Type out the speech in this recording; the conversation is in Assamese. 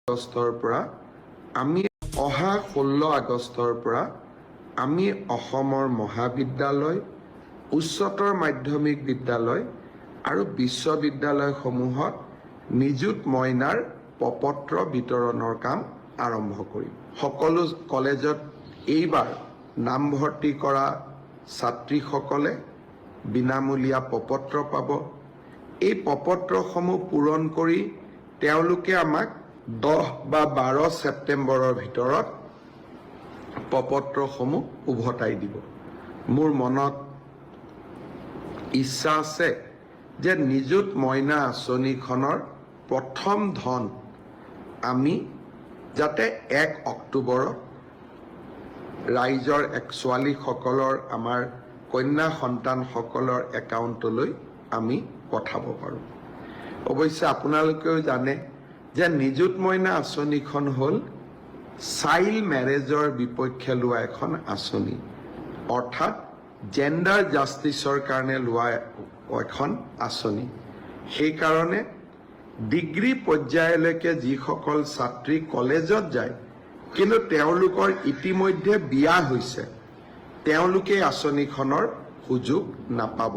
আগষ্টৰ পৰা আমি অহা 16 আগষ্টৰ পৰা আমি অসমৰ মহাবিদ্যালয়, উচ্চতৰ মাধ্যমিক বিদ্যালয় আৰু বিশ্ববিদ্যালয়সমূহত নিযুত মইনাৰ প্ৰপত্ৰ বিতৰণৰ কাম আৰম্ভ কৰিম। সকলো কলেজত এইবাৰ নামভৰ্তি কৰা ছাত্ৰীসকলে বিনামূলীয়া প্ৰপত্ৰ পাব। এই প্ৰপত্ৰসমূহ পূৰণ কৰি তেওঁলোকে আমাক 10 বা 12 ছেপ্টেম্বৰৰ ভিতৰত প্ৰপত্ৰসমূহ উভতাই দিব। মোৰ মনত ইচ্ছা আছে যে নিযুত মইনা আঁচনিখনৰ প্ৰথম ধন আমি যাতে 1 অক্টোবৰত ৰাইজৰ এক ছোৱালীসকলৰ, আমাৰ কন্যা সন্তানসকলৰ একাউণ্টলৈ আমি পঠাব পাৰোঁ। অৱশ্যে আপোনালোকেও জানে যে নিযুত মইনা আঁচনিখন হ'ল চাইল্ড মেৰেজৰ বিপক্ষে লোৱা এখন আঁচনি, অৰ্থাৎ জেণ্ডাৰ জাষ্টিছৰ কাৰণে লোৱা এখন আঁচনি। সেইকাৰণে ডিগ্ৰী পৰ্যায়লৈকে যিসকল ছাত্ৰী কলেজত যায়, কিন্তু তেওঁলোকৰ ইতিমধ্যে বিয়া হৈছে, তেওঁলোকে আঁচনিখনৰ সুযোগ নাপাব।